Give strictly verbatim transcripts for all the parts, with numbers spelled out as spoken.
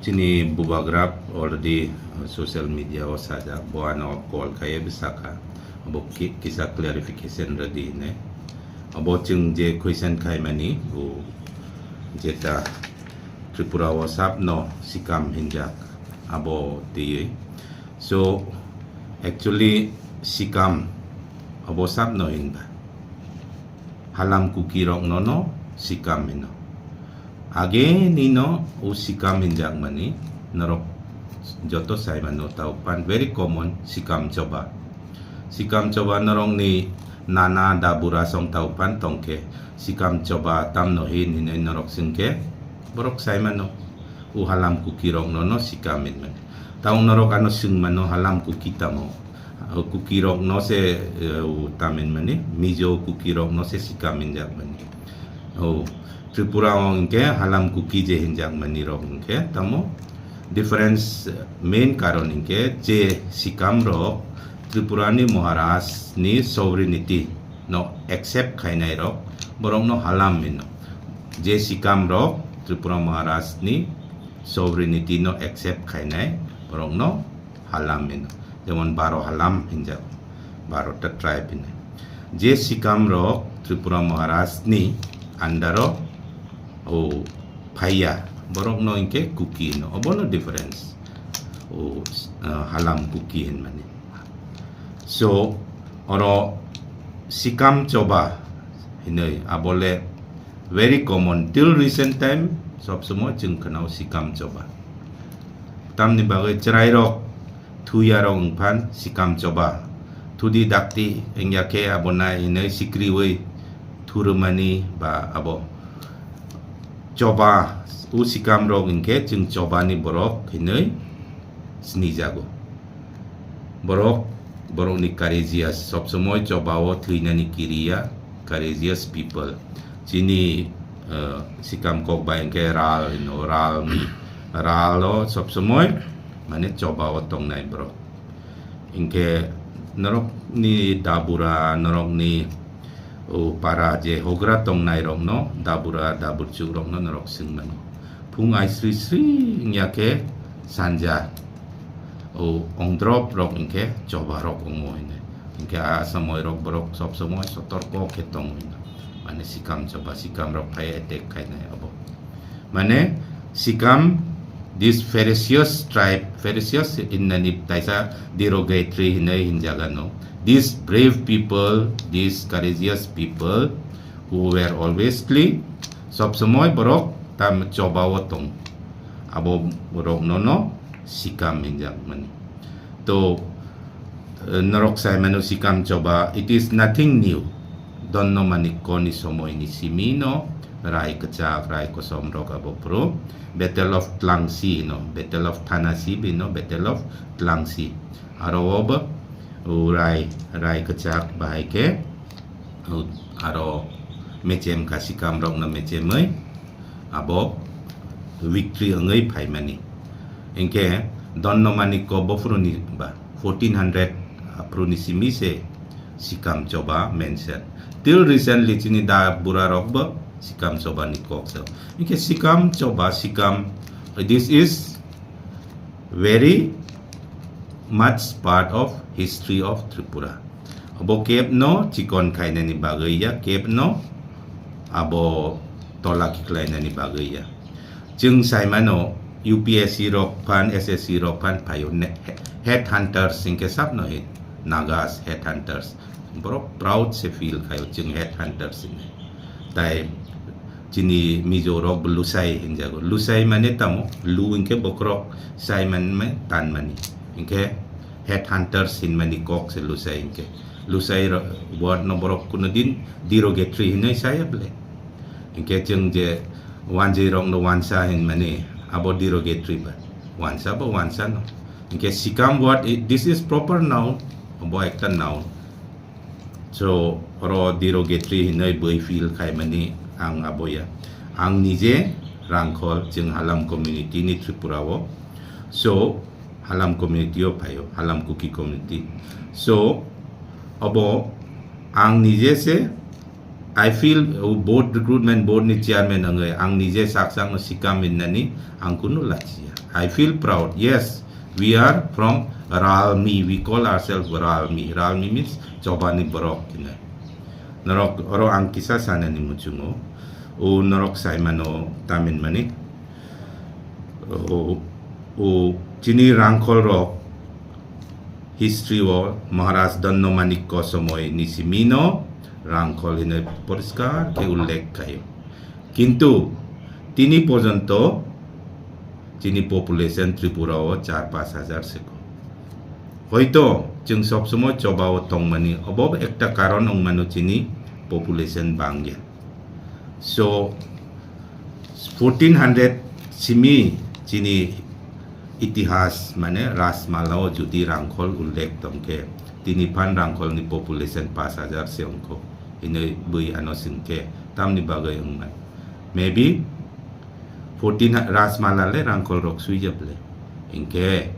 Chini bubagrap already, uh, social media o sajak, bo ano call khaye bwsakha, abo ki-, kisa clarification rwdi hinwi. Abo chwng je question khaimani, bo jeta Tripura o sapno sikam hinjak, abo twiwi. So, actually, sikam abo sapno hinba. Halam Kuki rokno no sikam hino. Age nino o sikam hinjakmani norok joto saimano tau pan very common sikam choba. Sikam choba norokni nana dabura song tau pan tongkhe sikam choba tamno hin hinwi norok swngkhe borok saimano o Halam Kuki rokno no sikam hinmani. Tau norok ano swngmano Halam Kuki tamo? O Kuki rokno se, eh, o tam hinmani, Mizo Kuki rokno se sikam hinjakmani. O Tripura o hwnkhe Halam Kuki je hinjakmani rok hwnkhe tamo difference, eh, main karon hwnkhe je sikam rok Tripura ni Maharaj ni sovereignty no accept khainai rok, borok no Halam hino. Je sikam rok Tripura Maharaj ni sovereignty no accept khainai borok no Halam hino. Jemon Baro Halam hinjak, Baro ta tribe hino. Je sikam rok Tripura Maharaj ni under o, o phaiya, borok no hwnkhe Kuki hino. Obo no difference. O, uh, Halam Kuki hinmani. So, oro sikam choba hinwi abole very common till recent time, sob somoi chwng khwnao sikam choba. Tamni bagwi chwrairok thuyarok wngphan sikam choba. Thudi dakti wngya khe abo nai hinwi sikriwi thurumani ba abo choba, u sikamrok hwnkhe chwng chobani borok hinwi sinijago. Borok, borokni courageous, sob somoi chobao thwinani kiriya, courageous people. Chini, eh, sikam kok bai hwnkhe ral hino, ral, ral o sob somoi mane chobao tongnai borok. Hwnkhe norokni dabura, norokni o para je hogra tongnai rokno, dabura, daburchuk rokno norok swngmano. Phung ai sri sri wngya khe sanja o ongdrop rok hwnkhe choba rok wngo hinwi. Hwnkhe a somoi rok borok sob somoi sotorko khe tongo hinwi. Mane sikam choba, sikam rok phai attack khainai abo. Mane sikam, this ferocious tribe, ferocious hinnani taisa derogatory hinwi hinjagano. These brave people, these courageous people who were always clean, sob somoi borok tam chobao tong. Abo borok nono sikam hinjakmani. To, eh, norok saimano sikam choba, it is nothing new. Donno Manikko ni somoi ni simi no rai kwchak, rai kosom rok abo phuru Battle of Tlangsi no, Battle of Thanasi bino, Battle of Tlangsi. Aro obo, o rai, rai kwchak bahai khe, o aro mechem ka sikam rok no mechemwi abo victory wngwi phaimani. Hinkhe Donno Manikko bophuruni ba fourteen hundred aphuruni simi se sikam choba mention. Till recently chini da bura rok bo sikam choba ni kok se. Hinkhe sikam choba, sikam, this is very much part of history of Tripura. Abo kebno chikon khainani bagwi ya, kebno abo tola khiklainani bagwi ya. Chwng saimano U P S C rok phan, S S C rok phan phaio ne, head hunters hinkhe sapno hin, Nagas head hunters. Borok proud se feel khaio chwng head hunters hinwi. Tai chini Mizo rok bo Lusai hinjago. Lusai mane tamo, lu hinkhe bokhorok, sai mane tanmani. Hinkhe head hunters hinmani kok se Lusai hinkhe. Lusai ro-, word no borok kuno din derogatory hinwi saya bole. Hinkhe chwng je wanjwi rok no wansa hinmani abo derogatory ba. Wansa bo wansa no. Hinkhe sikam word, i-, this is proper noun, bo ekta noun. So, oro derogatory hinwi bui feel khaimani ang abo ya. Ang nije Rangkhol, chwng Halam community ni Tripura o. So, Halam community o phaio, Halam Kuki community. So, abo ang nije se I feel, uh, board, recruitment board ni chairman wngwi ang nije sak sakno Sikam hinnani ang kunu lachiya. I feel proud. Yes, we are from Ralmi. We call ourselves Ralmi. Ralmi means Chobani borok hinwi. Norok oro ang kisa sanani muchungo. O norok saimano tamin mani. O, o chini rangkhol rok history o Maharaj Dhanno Manikko somoi ni simi no rangkhol hinwi poriskar khe ullekh khaio. Kintu tini porjonto chini population Tripura o char pash hajar se kom. Hoito chwng sob somoi Choba o tongmani, obo ekta karon wngmano chini population bangya. So, fourteen hundred simi chini itihas, mane Rajmala o jodi rangkhol ullekh tongkhe, tini phan rangkhol ni population pash hajar se wngkho, hinwi bui ano swngkhe, tamni bagwi wngmani? Maybe fourteen ha-, Rajmala le rangkhol rok swijak le. Hinkhe,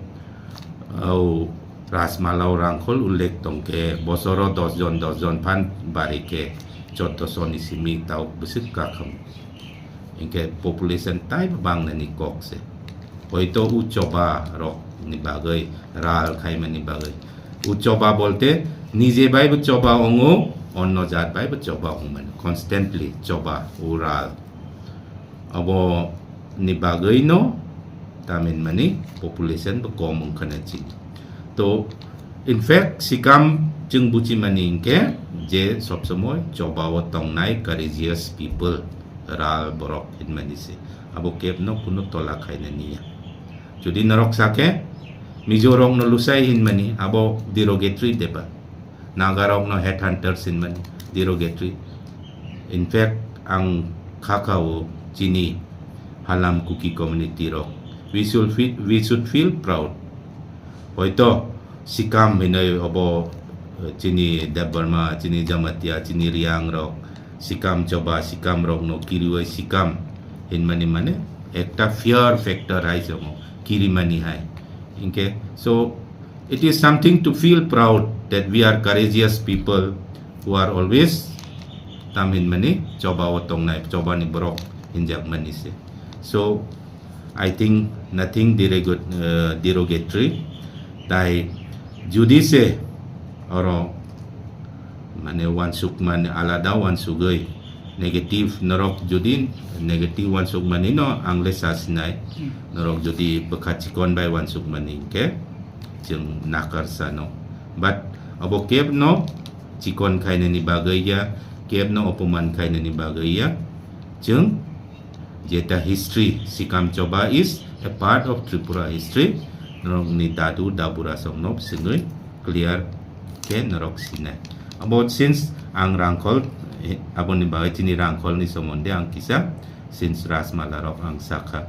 o Rajmala o rangkhol ullekh tongkhe, bosoro dos jon, dos jon phan bari khe, choddo sho ni simi tao bwswk kakham. Hinkhe population taibo bangnani kok se. Hoito o Choba rok ni bagwi, ral khaimani bagwi. O Choba bolte nije bai bo Choba wngo, onno jat bai bo Choba wngmani. Constantly Choba, o ral. Abo ni bagwi no tamin mani population bo kom wngkha na chini. To, in fact, Sikam chwng buchimani hinkhe je sob somoi Choba o tongnai courageous people, ral borok hinmani se. Abo kebno kunu tola khainani ya. Jodi norok sakhe, Mizo rokno lusai hinmani, abo derogatory deba. Nagarokno headhunters hinmani derogatory. In fact, ang kha kha o chini Halam Kuki community rok. We should feel, we should feel proud. Hoito Sikam hinoi obo, eh, chini Debbarma, chini Jamatia, chini Riang rok, Sikam Choba, Sikam rokno kirioi Sikam hinmani mane ekta fear factor hai se omo, kirimani hai. Hinkhe, so, it is something to feel proud that we are courageous people who are always tam hinmani Choba o tongnai, Choba ni borok hinjakmani se. So, I think nothing derog-, uh, derogatory. Tai jodi se oro mane wansukmani alada wansugwi negative norok jodi negative wansukmani no ang le sa sinai. Hmm. Norok jodi bwkha chikon bai wansukmani hinkhe chwng nakar sano. But abo kebno chikon khainani bagwi ya, kebno opoman khainani bagwi ya, chwng jeta history, Sikam Choba is a part of Tripura history. Norokni dadu daburasongno swngwi clear khe norok sinai. Abo since ang rangkhol, eh, aboni bagwi chini rangkholni somonde ang kisa since Rajmala rok ang sakha.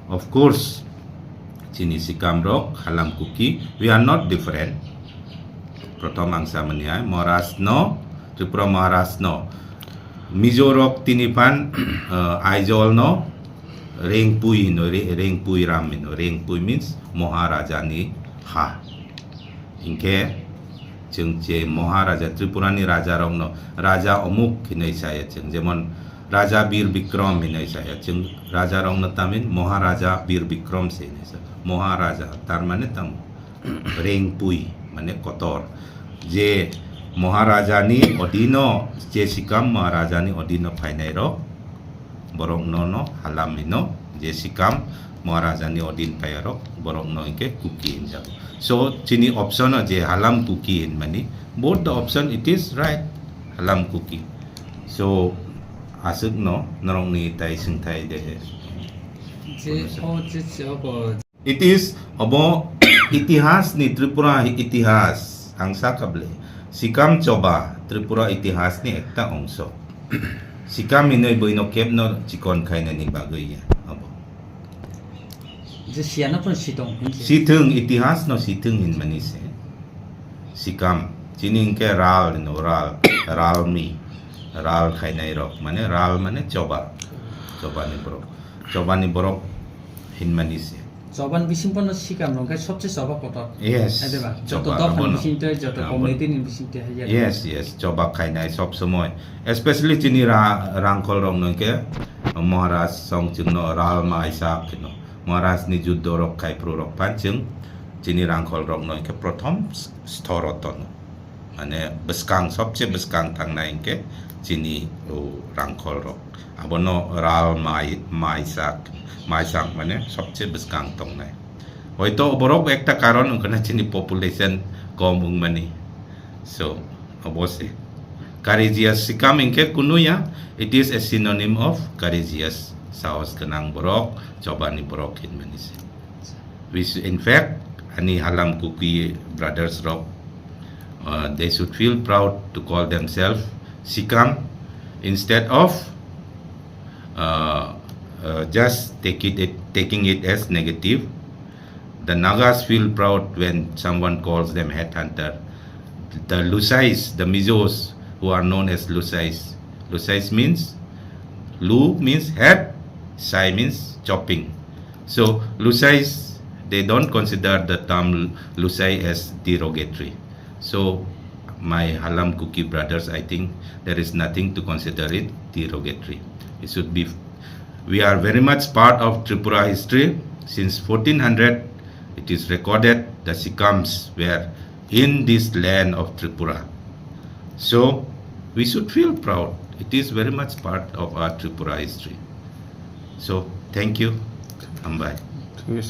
Of course, chini Sikam rok, Halam Kuki, we are not different. Prothom ang samani hai, Maharaj no, Tripura Maharaj no, Mizo rok tini phan, eh, Aizawl no, Rengpui hino, Re-, Rengpui ram hino, Rengpui means Maharaja ni ha. Hinkhe chwng je Maharaja, Tripura ni raja rok no, Raja Omuk hinoi saya chwng, jemon Raja Bir Bikram hinoi saya chwng, raja rok no tamin Maharaja Bir Bikram se hinoi sa, Maharaja, tar mane tamo. Rengpui, mane kotor. Je Maharaja ni odino, je Sikam Maharaja ni odino phainai rok, borok no no Halam hino, je Sikam Maharaja ni odin phaiyarok, borok no hinkhe Kuki hinjago. So, chini option o je Halam Kuki hinmani, both the option it is right, Halam Kuki. So, aswk no norok ni tai swngthai de he. Je, o, je, je, obo. It is obo itihas ni, Tripura itihas ang sakha bwle. Sikam Choba Tripura itihas ni ekta ongso. Sikam hinoi buino kebno chikon khainani bagwi ya obo. Je siyano pun sitong hinse. Sithung, itihas no sithung hinmani se. Sikam, chini hinkhe ral hino, ral, ralmi, ral khainai rok, mane ral mane choba, chobani borok, chobani borok hinmani se. Choban bising pono sikam rong khe sobse choba kotor. Yes. Hai de ba? Joto Choba, dopha ni abono. bising twi, joto Abono. Community ni bising twi hai ya. Yes, yes, choba khainai sob somoi. Especially chini ra-, rangkhol rok no ke Maharaj song chwngno ral mai sak kino. Maharaj ni juddo rok khai phru rok phan chwng chini rangkhol rok no ke prothom s-, sthoro tono. Mane bwskang, sobse bwskang thangnai hwnkhe chini o rangkhol rok. Abono ral mai, maisak, maisak mane sobse bwskang tongnai. Hoito borok ekta karon wngkhana chini population kom wngmani. So, obose. Courageous sikam hwnkhe kunuya, it is a synonym of courageous. Sahos gwnang borok, chobani borok hinmani se. Which, in fact, ani Halam Kuki brothers rok, uh, they should feel proud to call themselves Sikam instead of uh, uh, just take it, it taking it as negative. The Nagas feel proud when someone calls them headhunter. The Lusais, the Mizos, who are known as Lusais. Lusais means, Lu means head, Sai means chopping. So Lusais, they don't consider the term Lusai as derogatory. So my Halam Kuki brothers, I think there is nothing to consider it derogatory. It should be. We are very much part of Tripura history. Since fourteen hundred, it is recorded the Sikams were in this land of Tripura. So we should feel proud. It is very much part of our Tripura history. So thank you. Hambai. Yes.